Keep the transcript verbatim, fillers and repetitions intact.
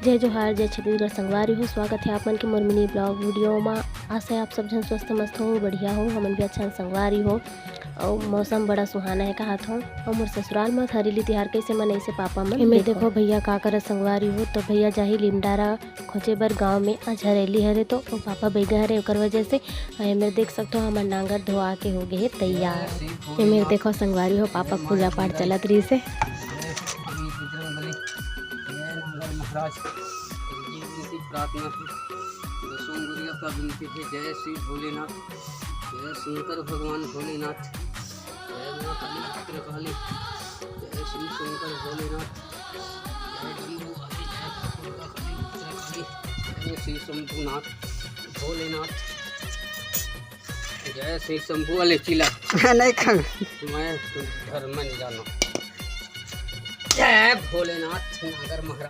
जय जोहार, जय छत्तीसगढ़ संगवारी हो। स्वागत है आप मन के मोर mini vlog video मा। आशा है आप सब झन स्वस्थ मस्त हो, बढ़िया हो। हमन भी अच्छा संगवारी हो। अउ मौसम बड़ा सुहाना है कहत हो। अउ मोर ससुराल मा हरेली तिहार कैसे मनाइसे पापा मन। एमे देखो। देखो भैया का करत संगवारी हो, तो भैया जाही लीमडारा खोजे बर गांव में। आज हरेली हरे तो ओ पापा बैगा हरे, ओकर वजह से। अउ एमे देख सकत हो हमर नांगर धोआ के हो गए हे तैयार। एमे देखो संगवारी हो, पापा के पूजा पाठ चलत रहिसे। जय श्री बजरंग बली, जय नांगर महाराज। ये विनती प्रार्थना है, दसों गुरुओं का विनती है। जय श्री भोलेनाथ, जय शंकर भगवान भोलेनाथ, जय माँ काली भद्रकाली, जय श्री शंकर भोलेनाथ, जय डमरू वाली, जय दुर्गा काली भद्रकाली, जय श्री शंभुनाथ भोलेनाथ। जय श्री शंभू वाले चिला। नहीं खाना। मैं धर्म नहीं जानो। जय भोलेनाथ नागर महाराज।